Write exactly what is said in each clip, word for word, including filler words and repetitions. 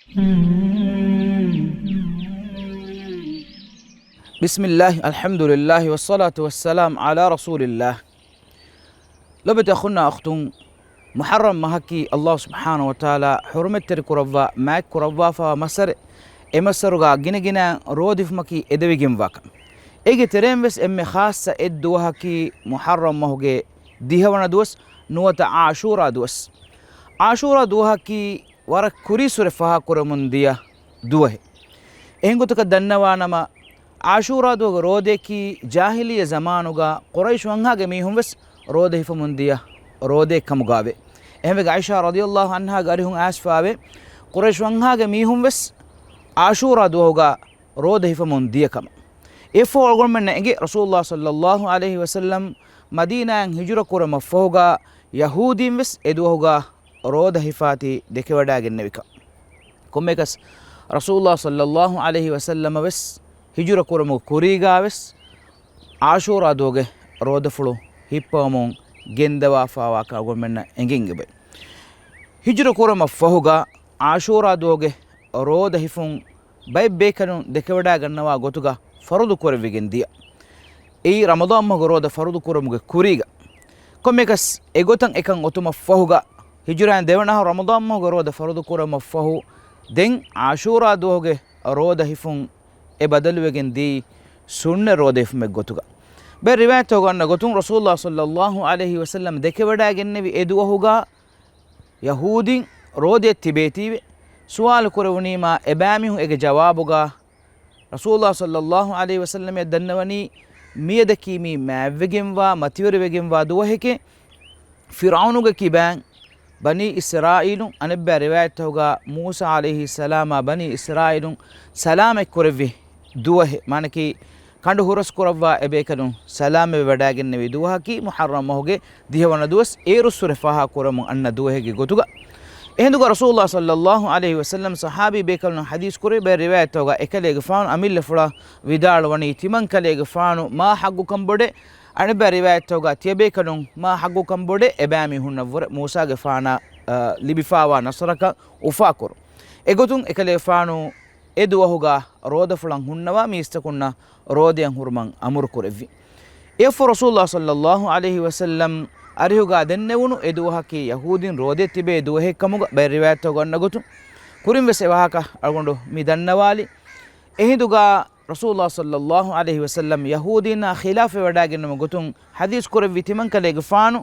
بسم الله، الحمد لله، والصلاة والسلام على رسول الله. ލޮބުވެތި އަޚުންނާ އުޚްތުން، މުޙައްރަމް މަހަކީ ﷲ ސުބްޙާނަހޫ ވަތަޢާލާ ޙުރުމަތްތެރި ކުރައްވާ، މާތް ކުރައްވާފައިވާ މައްސަރެއް. އެ މައްސަރުގަ ގިނަގިނައިން ރޯދަ ހިފުމަކީ އެދެވިގެންވާ ކަމެއް. އޭގެ ތެރެއިން ވެސް އެންމެ ޚާއްޞަ އެއް ދުވަހަކީ މުޙައްރަމް މަހުގެ ދިހަވަނަ ދުވަސް ނުވަތަ ޢާޝޫރާ ދުވަސް. ޢާޝޫރާ ދުވަހަކީ ވަރަށް ކުރީއްސުރެ ފާހަގަކުރަމުން ދިޔަ ދުވަހެއް. އެހެން ގޮތަކަށް ދަންނަވާނަމަ، ޢާޝޫރާ ދުވަހުގެ ރޯދަޔަކީ ޖާހިލިއްޔަ ޒަމާނުގަ ޤުރައިޝް ވަންހާގެ މީހުން ވެސް ރޯދަ ހިފަމުން ދިޔަ ރޯދައެއް ކަމުގައެވެ. އެހެންވެގެން ޢާއިޝާ ރަޟިޔަﷲ ޢަންހާގެ އަރިހުން އައިސްފައިވޭ، ޤުރައިޝް ވަންހާގެ މީހުން ވެސް ޢާޝޫރާ ދުވަހުގަ ރޯދަ ހިފަމުން ދިޔަ ކަމަށް. އެއަށްފަހު އަޅުގަނޑުމެންނަށް އެނގޭ، ރަސޫލުﷲ ޞައްލަﷲ ޢަލައިހި ވަސައްލަމް މަދީނާއިން ހިޖުރަ ކުރުމަށްފަހުގަ ޔަހޫދީން ވެސް އެ ދުވަހުގަ ރޯދަ ހިފާތީ ދެކެވަޑައިގެންނެވިކަން. ކޮންމެއަކަސް، ރަސޫލުﷲ ޞައްލަﷲ ޢަލައިހި ވަސައްލަމަށް ވެސް ހިޖުރަ ކުރުމުގެ ކުރީގަ ވެސް ޢާޝޫރާ ދުވަހުގެ ރޯދަފުޅު ހިއްޕަވަމުން ގެންދަވާފައިވާކަން އަޅުގަނޑުމެންނަށް އެނގެން އެބައި. ހިޖުރަ ކުރުމަށްފަހުގަ ޢާޝޫރާ ދުވަހުގެ ރޯދަ ހިފުން ބައެއް ބޭކަލުން ދެކެވަޑައިގަންނަވާ ގޮތުގަ ފަރުޟު ކުރެވިގެން ދިޔަ. އެއީ ރަމަޟާން މަހުގެ ރޯދަ ފަރުޟު ކުރުމުގެ ކުރީގަ. ކޮންމެއަކަސް އެގޮތަށް އެކަން އޮތުމަށްފަހުގަ، ހިޖުރައިން ދެވަނަ އަހަރު ރަމަޟާން މަހުގެ ރޯދަ ފަރުޟު ކުރުމަށްފަހު، ދެން ޢާޝޫރާ ދުވަހުގެ ރޯދަ ހިފުން އެ ބަދަލުވެގެން ދިޔައީ ސުންނަ ރޯދަ ހިފުމެއް ގޮތުގަ. ބައެއް ރިވާޔަތްތަކުގަ އަންނަ ގޮތުން ރަސޫލުﷲ ޞައްލަﷲ ޢަލައިހި ވަސައްލަމް ދެކެވަޑައިގެންނެވި އެ ދުވަހުގަ ޔަހޫދީން ރޯދައަށް ތިބޭތީވެ ސުވާލު ކުރެވުނީމާ، އެބައިމީހުން އޭގެ ޖަވާބުގަ ރަސޫލުﷲ ޞައްލަﷲ ޢަލައިހި ވަސައްލަމަށް ދަންނަވަނީ، މިއަދަކީ މީ މާތްވެގެންވާ، މަތިވެރިވެގެންވާ ދުވަހެކޭ. ފިރްޢައުނުގެ ކިބައިން ބަނީ އިސްރާއީލުން، އަނެއްބައި ރިވާޔަތްތަކުގަ މޫސާ ޢަލައިހިއްސަލާމާ ބަނީ އިސްރާއީލުން ސަލާމަތްކުރެއްވި ދުވަހެއް، މާނަކީ ކަނޑު ހުރަސްކުރައްވާ އެބޭކަލުން ސަލާމަތްވެވަޑައިގެންނެވި ދުވަހަކީ މުޙައްރަމް މަހުގެ ދިހަވަނަ ދުވަސް އޭރުއްސުރެ ފާހަގަކުރަމުން އަންނަ ދުވަހެއްގެ ގޮތުގަ. އެހިނދުގަ ރަސޫލުﷲ ޞައްލަﷲ ޢަލައިހި ވަސައްލަމް ޞަޙާބީ ބޭކަލުން ޙަދީޘް ކުރެވި ބައެއް ރިވާޔަތްތަކުގަ އެކަލޭގެފާނު އަމިއްލަފުޅާ ވިދާޅުވަނީ، ތިމަންކަލޭގެފާނު މާ ޙައްޤުކަން ބޮޑޭ. އަނެއްބައި ރިވާޔަތްތަކުގަ ތިޔަބޭކަލުން މާ ޙައްޤުކަން ބޮޑޭ އެބައިމީހުންނަށްވުރެ މޫސާގެފާނަށް، އަ، ލިބިފައިވާ ނަޞްރަކަށް އުފާކުރުން. އެގޮތުން އެކަލޭގެފާނު އެ ދުވަހުގަ ރޯދަފުޅަށް ހުންނަވާ މީސްތަކުންނަށް ރޯދައަށް ހުރުމަށް އަމުރު ކުރެއްވި. އެއަށްފަހު ރަސޫލުﷲ ޞައްލަﷲ ޢަލައިހި ވަސައްލަމް އަރިހުގަ ދެންނެވުނު އެ ދުވަހަކީ ޔަހޫދީން ރޯދައަށް ތިބޭ ދުވަހެއް ކަމުގަ ބައެއް ރިވާޔަތްތަކުގަ އަންނަ ގޮތުން. ކުރިން ވެސް އެ ވާހަކަ އަޅުގަނޑު މި ދަންނަވާލި. އެހިނދުގަ ރަސޫލުﷲ ޞައްލަﷲ ޢަލައިހި ވަސައްލަމް ޔަހޫދީންނާ ޚިލާފަށް ވަޑައިގެންނެވުމުގެ ގޮތުން ޙަދީޘް ކުރެއްވި ތިމަންކަލޭގެފާނު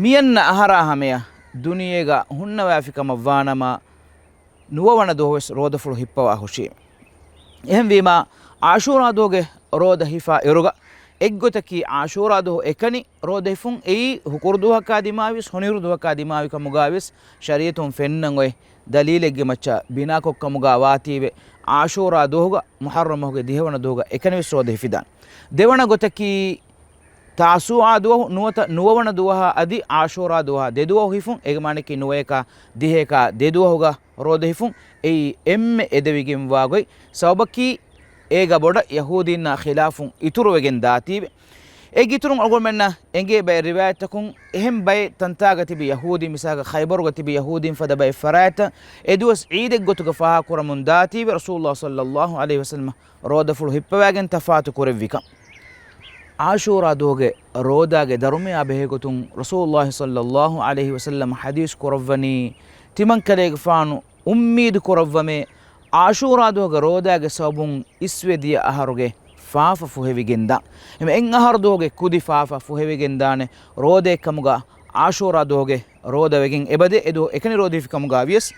މިއަންނަ އަހަރާ ހަމަޔަށް ދުނިޔޭގަ ހުންނަވާފި ކަމަށްވާނަމަ، ނުވަވަނަ ދުވަހުވެސް ރޯދަފުޅު ހިއްޕަވާ ހުށީ. އެހެންވީމާ، ޢާޝޫރާ ދުވަހުގެ ރޯދަ ހިފާ އިރުގަ އެއްގޮތަކީ ޢާޝޫރާ ދުވަހު އެކަނި ރޯދަ ހިފުން އެއީ ހުކުރު ދުވަހަކާ ދިމާވިޔަސް ހޮނިއިރު ދުވަހަކާ ދިމާވި ކަމުގަވެސް ޝަރީޢަތުން ފެންނަން އޮތް ދަލީލެއްގެ މައްޗަށް ބިނާކޮށް ކަމުގަ ވާތީވެ، ޢާޝޫރާ ދުވަހުގަ މުޙައްރަމް މަހުގެ ދިހަވަނަ ދުވަހުގަ އެކަނިވެސް ރޯދަ ހިފިދާނެ. ދެވަނަ ގޮތަކީ ތާސޫޢާ ދުވަހު ނުވަތަ ނުވަވަނަ ދުވަހާ އަދި ޢާޝޫރާ ދުވަހާ ދެ ދުވަހު ހިފުން، އޭގެ މާނައަކީ ނުވަޔަކާ ދިހަޔަކާ ދެ ދުވަހުގަ ރޯދަ ހިފުން. އެއީ އެންމެ އެދެވިގެންވާ ގޮތް. ސަބަބަކީ އޭގަ ބޮޑަށް ޔަހޫދީންނާ ޚިލާފުން އިތުރުވެގެން ދާތީވެ. އޭގެ އިތުރުން އަޅުގަނޑުމެންނަށް އެނގޭ ބައެއް ރިވާޔަތްތަކުން އެހެން ބައެއް ތަންތާގަ ތިބި ޔަހޫދީން، މިސާލަކަށް ޚައިބަރުގަ ތިބި ޔަހޫދީން ފަދަ ބައެއް ފަރާތްތައް އެ ދުވަސް ޢީދެއްގޮތުގަ ފާހަގަކުރަމުން ދާތީވެ، ރަސޫލުﷲ ޞައްލަﷲ ޢަލައިހި ވަސައްލަމަ ރޯދަފުޅު ހިއްޕަވައިގެން ތަފާތު ކުރެއްވިކަން. ޢާޝޫރާ ދުވަހުގެ ރޯދާގެ ދަރުމަޔާ ބެހޭގޮތުން ރަސޫލުﷲ ޞައްލަﷲ ޢަލައިހި ވަސައްލަމަ ޙަދީޘް ކުރައްވަނީ، ތިމަންކަލޭގެފާނު އުއްމީދު ކުރައްވަމޭ، ޢާޝޫރާ ދުވަހުގެ ރޯދާގެ ސަބަބުން އިސްވެ ދިޔަ އަހަރުގެ ފާފަ ފުހެވިގެންދާން. އެންމެ އެއް އަހަރު ދުވަހުގެ ކުދި ފާފަ ފުހެވިގެންދާނެ ރޯދައެއް ކަމުގަ ޢާޝޫރާ ދުވަހުގެ ރޯދަ ވެގެން އެބަދޭ، އެ ދުވަހު އެކަނި ރޯދަ ހިފި ކަމުގަ ވިޔަސް.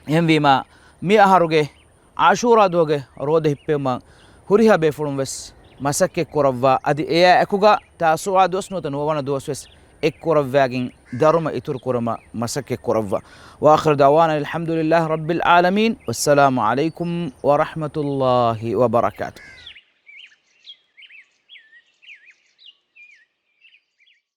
އެހެންވީމާ، މި އަހަރުގެ ޢާޝޫރާ ދުވަހުގެ ރޯދަ ހިއްޕެވުމަށް ހުރިހާ ބޭފުޅުން ވެސް މަސައްކަތް ކުރައްވާ، އަދި އެއާ އެކުގަ ތާސޫޢާ ދުވަސް ނުވަތަ ނުވަވަނަ ދުވަސް ވެސް އެއްކުރައްވާގެން ދަރުމަ އިތުރު ކުރުމަށް މަސައްކަތް ކުރައްވާ. وآخر دعوانا أن الحمد لله رب العالمين. والسلام عليكم ورحمة الله وبركاته.